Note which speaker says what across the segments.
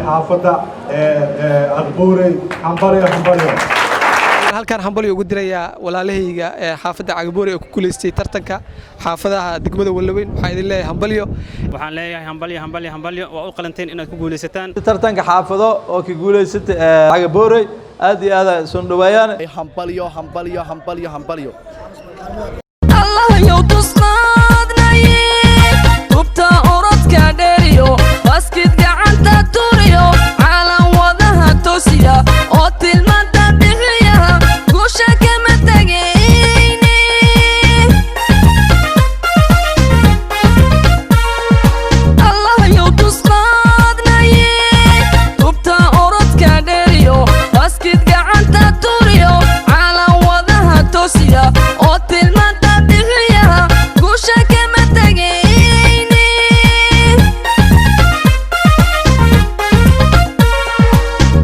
Speaker 1: Xaafadda Cagaboorey, hambalyo, hambalyo.
Speaker 2: Halkaan hambalyo ugu dirayaa walaalahayga ee xaafadda Cagaboorey ee ku guulaystay tartanka xaafadaha degmada Wallaweyn. Waxaan idin leeyahay hambalyo.
Speaker 3: Waxaan leeyahay hambalyo, hambalyo, hambalyo. Waa u qalanteen inaad ku guulaysataan.
Speaker 4: Tartanka xaafado oo ka guulaysatay Cagaboorey, aad iyo aad soo dhawaayaan.
Speaker 5: Hambalyo, hambalyo, hambalyo, hambalyo.
Speaker 6: Allahyow, tusqaadnaye tubta orodka dheeriyo, baskid gacanta turiyo, calan wadaha toosiya oo tilmaanta bixiya, guusha kama tegayne. Allahyow, tusqaadnaye tubta orodka dheeriyo, baskid gacanta turiyo, calan wadaha toosiya oo tilmaanta bixiya, guusha kama tegayne.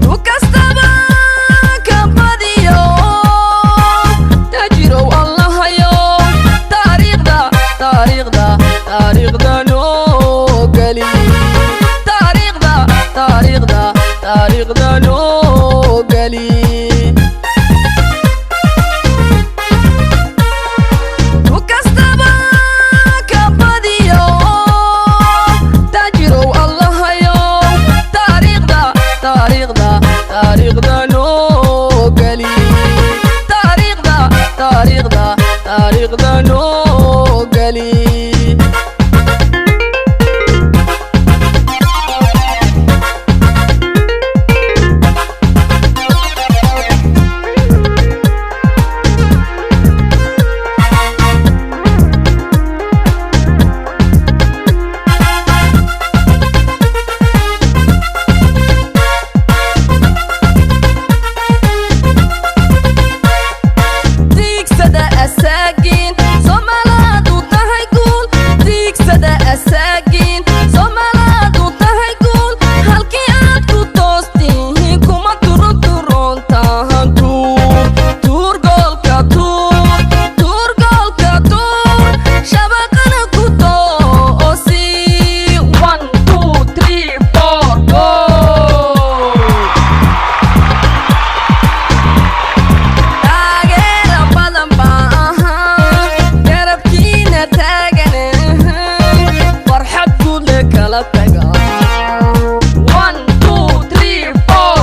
Speaker 6: Tu kastaba ka badiyo, tajirow Allahayo, taariikhda, taariikhda, taariikhda noo geli, taariikhda, taariikhda, taariikhda noo geli. Tu kastaba ka badiyo, tajirow Allahayo, taariikhda, taariikhda, taariikhda noo geli, taariikhda, taariikhda, taariikhda noo geli. Tiigsada asaagiin, Soomaalaadu tahay guul. Tiigsada asaagiin, Soomaalaadu tahay guul. Halkii aad ku toostihiin kuma turuturoontahan. Tuur, tuur goolka, tuur, tuur goolka, tuur shabaqana ku toosi. One, two, three, four, go! Taageera badan baa ahaa garabkiina taagan, farxad guudle kala taga. One, two, three, four.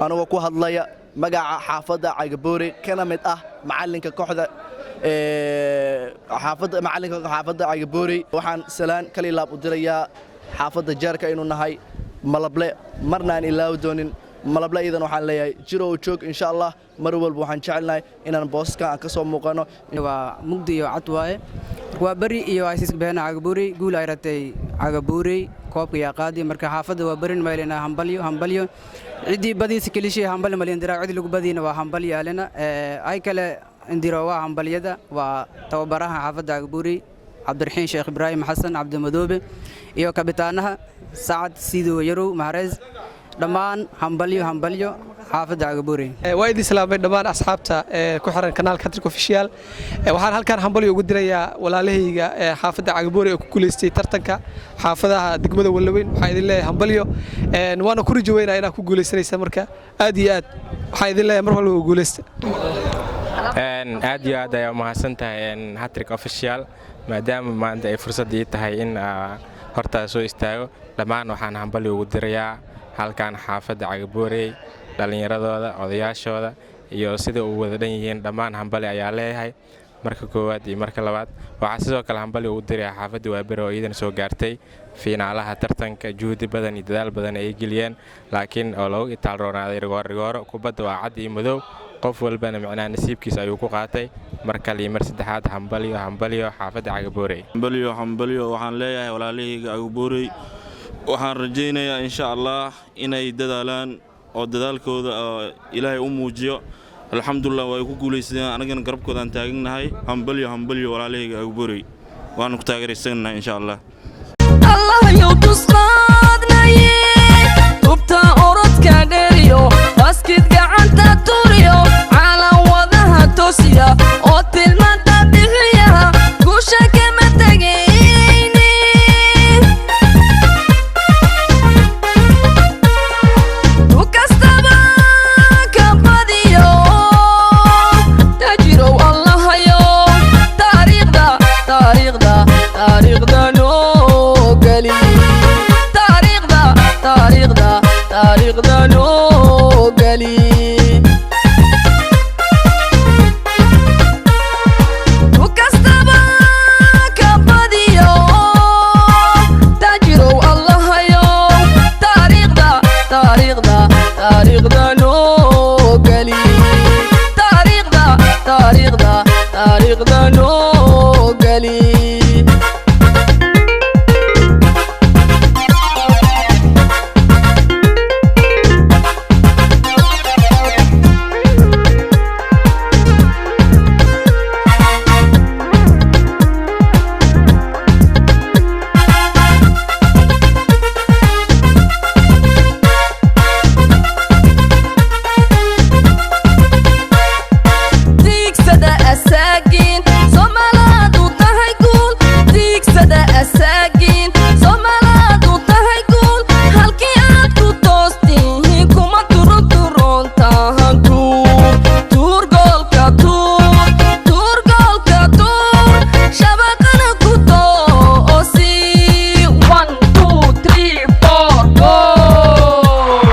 Speaker 5: Anigoo ku hadlaya magaca xaafadda Cagaboore, kana mid ah macalinka kooxda xaafadda, macalinka xaafadda Cagaboore, waxaan salaan kal iyo laab u dirayaa xaafadda jaarka inuu nahay Malable, marna aan ilaawi doonin Malable. Iyadan waxaan leeyahay jiro oo joog, insha Allah. Mar walba waxaan jecelnahay inaan booska aan ka soo muuqano.
Speaker 7: Waa mugdi iyo cad waaye. Marka waa beri iyo aysiska beena Cagabuurey guul ay ratay. Cagabuurey koobka yaa qaadi. Marka xaafadda waa berin maylena hambalyo, hambalyo. Ciddii badiisa kelishii hambalyo malin diraa, cid lagu badiina waa hambalyo alena. Ay kale indiro waa hambalyada waa tababaraha xaafadda Cagabuurey, Cabdiraxiin Sheekh Ibraahim Xasan Cabdimadoobe, iyo kabitaanaha Sacad Siidow Yarow Maharees. Dhammaan hambalyo, hambalyo xaafadda Cagabuurey.
Speaker 2: Waa idin salaamay dhammaan asxaabta ee ku xiran kanaalka Hattrick Official. Waxaan halkaan hambalyo ugu dirayaa walaalahayga ee xaafadda Cagaboorey ee ku guulaystay tartanka xaafadaha degmada Wallaweyn. Waxaan idin leeyahay hambalyo, waana ku rajo weynaa inaad ku guulaysanaysa. Marka aad iyo aad waxaan idin leeyahay mar walba guulaysta.
Speaker 8: Aad iyo aad ayaa umahadsan tahay Hattrick Official, maadaama maanta ay fursad ii tahay in hortaa soo istaago. Dhammaan waxaan hambalyo ugu dirayaa halkan xaafadda Cagaboorey, dhallinyaradooda, odayaashooda iyo sida uu wada dhan yihiin. Dhammaan hambali ayaa leeyahay marka koowaad iyo marka labaad. Waxaa sidoo kale hambali ugu dirayaa xaafadda Waaberi oo iyadana soo gaartay fiinaalaha tartanka, juhdi badan iyo dadaal badan ay geliyeen, laakiin oo loogu itaalroonaaday rigoor rigooro. Kubadda waa cad iyo madow, qof walbana micnaha nasiibkiisa ayuu ku qaatay. Mar kale iyo mar saddexaad, hambalyo, hambalyo xaafadda Cagaboorey.
Speaker 9: Hambalyo, hambalyo waxaan leeyahay walaalahayga Cagaboorey. Waxaan rajaynayaa insha Allah inay dadaalaan oo dadaalkooda Ilaahay u muujiyo. Alxamdulilah, waa ay ku guulaysadeen, anagana garabkoodaan taagannahay. Hambalyo, hambalyo walaalahayga Cagaboorey, waanu ku taageeraysannahay insha Allah.
Speaker 6: Allahyow, tusqaadnaye tubta orodka dheeriyo, baskid gacanta turiyo, calan wadaha Taariikhda noo geli. Tiigsada asaagiin, Soomaalaadu tahay guul. Tiigsada asaagiin, Soomaalaadu tahay guul. Halkii aad ku toostihiin kuma turuturoontahan. Tuur, tuur goolka, tuur, tuur goolka, tuur shabaqana ku toosi. 1 2 3 4 goal.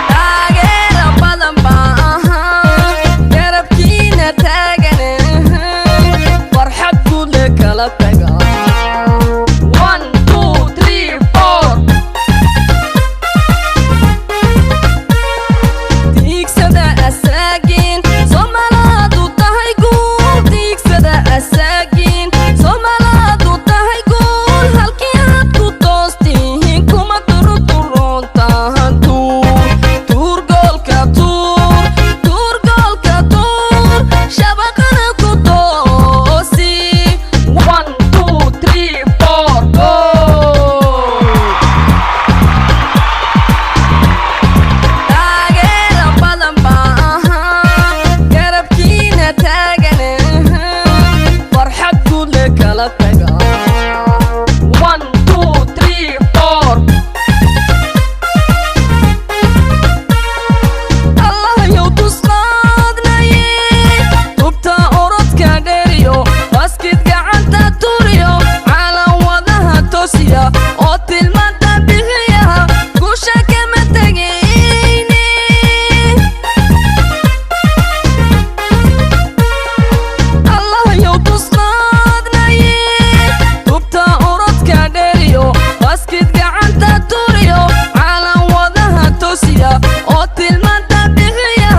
Speaker 6: Taageera badan baa ahaa garabkiina taagan, farxad guudle kala taga. 1 2 3 4. Tiigsada asaagiin, Soomaalaadu tahay guul. Tiigsada asaagiin, Soomaalaadu tahay guul. Halkii aad ku toostihiin kuma turuturoontahan. Tuur, tuur goolka, tuur, tuur goolka, tuur shabaqana ku toosi. 1 2 3 4 goal. Taageera badan baa ahaa garabkiina taagan, farxad guudle kala taga. 1 2 3 4. Allahayow tusqaadnaye, tubta orodka dheeriyo, baskid gacanta turiyo, calan wadaha toosiya oo tilmaanta bixiya, guusha kama tegayne. Allahayow tusqaadnaye, tubta orodka dheeriyo, baskid gacanta turiyo, calan wadaha toosiya oo tilmaanta bixiya,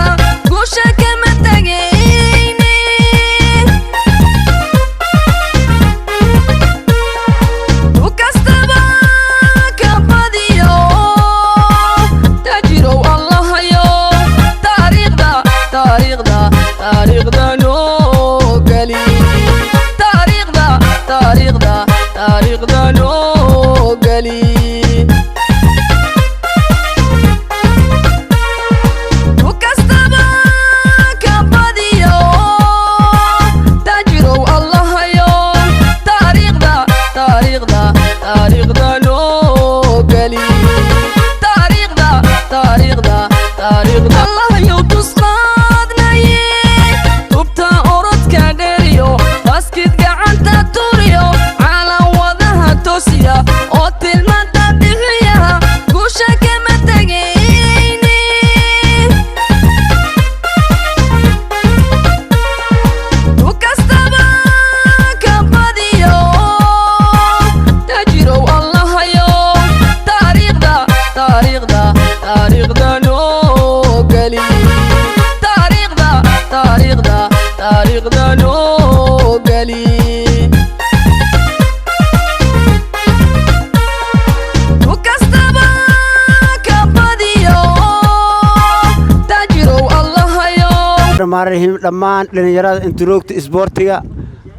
Speaker 6: guusha kama tegayne. Tu kastaba ka badiyo, tajirow Allahayo, taariikhda, taariikhda, taariikhda noo geli. Taariikhda, taariikhda, taariikhda noo geli. Tu kastaba ka badiyo, tajirow Allahayo, taariikhda, taariikhda, taariikhda noo geli. Taariikhda, taariikhda, taariikhda. Allahayow tusqaadnaye, tubta orodka dheeriyo, baskid gacanta turiyo, calan wadaha toosiya oo tilmaanta bixiya, guusha kama tegayne. Tu kastaba ka badiyo, tajirow Allahayo, taariikhda, taariikhda, taariikhda noo geli. Taariikhda, taariikhda, taariikhda noo geli. Tu kastaba ka badiyo, tajirow Allahayo.
Speaker 10: Raxmaaniraxiim. Dhammaan dhallinyarada inturoogta isboortiga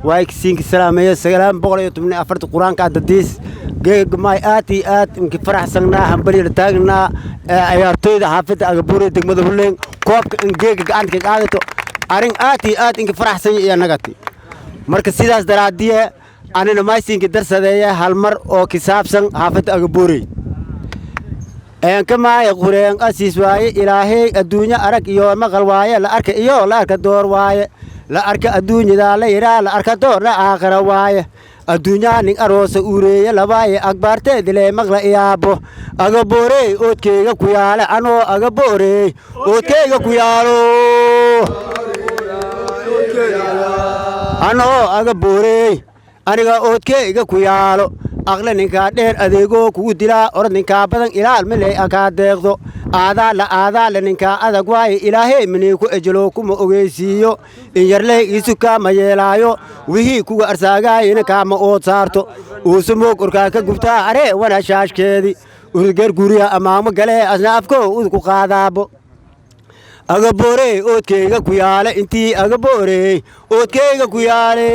Speaker 10: waa siinka salaameeyo 914 qur-aanka adadiis geegamaay. Aad iyo aad inki faraxsanaa, hambalyada taagnaa ciyaartooyda xaafadda Agabuure, degmada Huleyn, koobka in geega gacanta ka qaadato arrin aad iyo aad inki faraxsan iyo nagati. Marka sidaas daraadiye anina maysinka darsadeeya hal mar oo kisaabsan xaafadda Agabuurey. Eenkamaaya qureen asiis waaye, Ilaahay adduunyo arag iyo maqal waaye, la arka iyo la arka door waaye, la arka adduunyadaa la yidhaa, la arka doorna aakhira waaye. Adduunyaha nin aroosa uureeye labaaye agbaarteedilee maqla iyaabo. Agaboorey oodkeyga ku yaale, anoo Agaboorey oodkeyga ku yaalo, anoo Agaboorey aniga oodkeyga ku yaalo. Aqle ninkaa dheer adeegoo kugu dilaa, orod ninkaa badan ilaal maley kaa deeqdo. Aadaa la aadaa le ninkaa adag waaye, Ilaahey minii ku ejelo kuma ogeysiiyo. In yarley iisu kaama yeelaayo, wixii kuga arsaagaayina kaama ood saarto. Uusumoog orkaa ka gubtaa aree wana shaashkeedii urudgeer guriya amaamo galee, asna afko udku qaadaabo. Agaboorey oodkeyga ku yaale, intii Agaboorey oodkeyga ku yaale,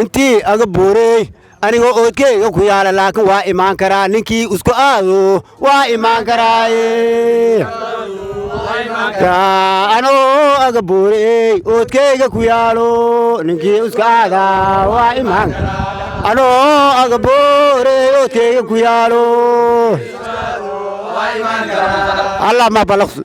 Speaker 10: intii Agaboorey anigoo oodkeyga ku yaala, laakiin waa imaan karaa ninkii isku aado, waa imaan karaaye. Anoo Agaboorey oodkeyga ku yaalo, ninkii isku aadaa waa imaan. Anoo Agaboorey oodkeyga ku yaalo. Allah ma balaqsu.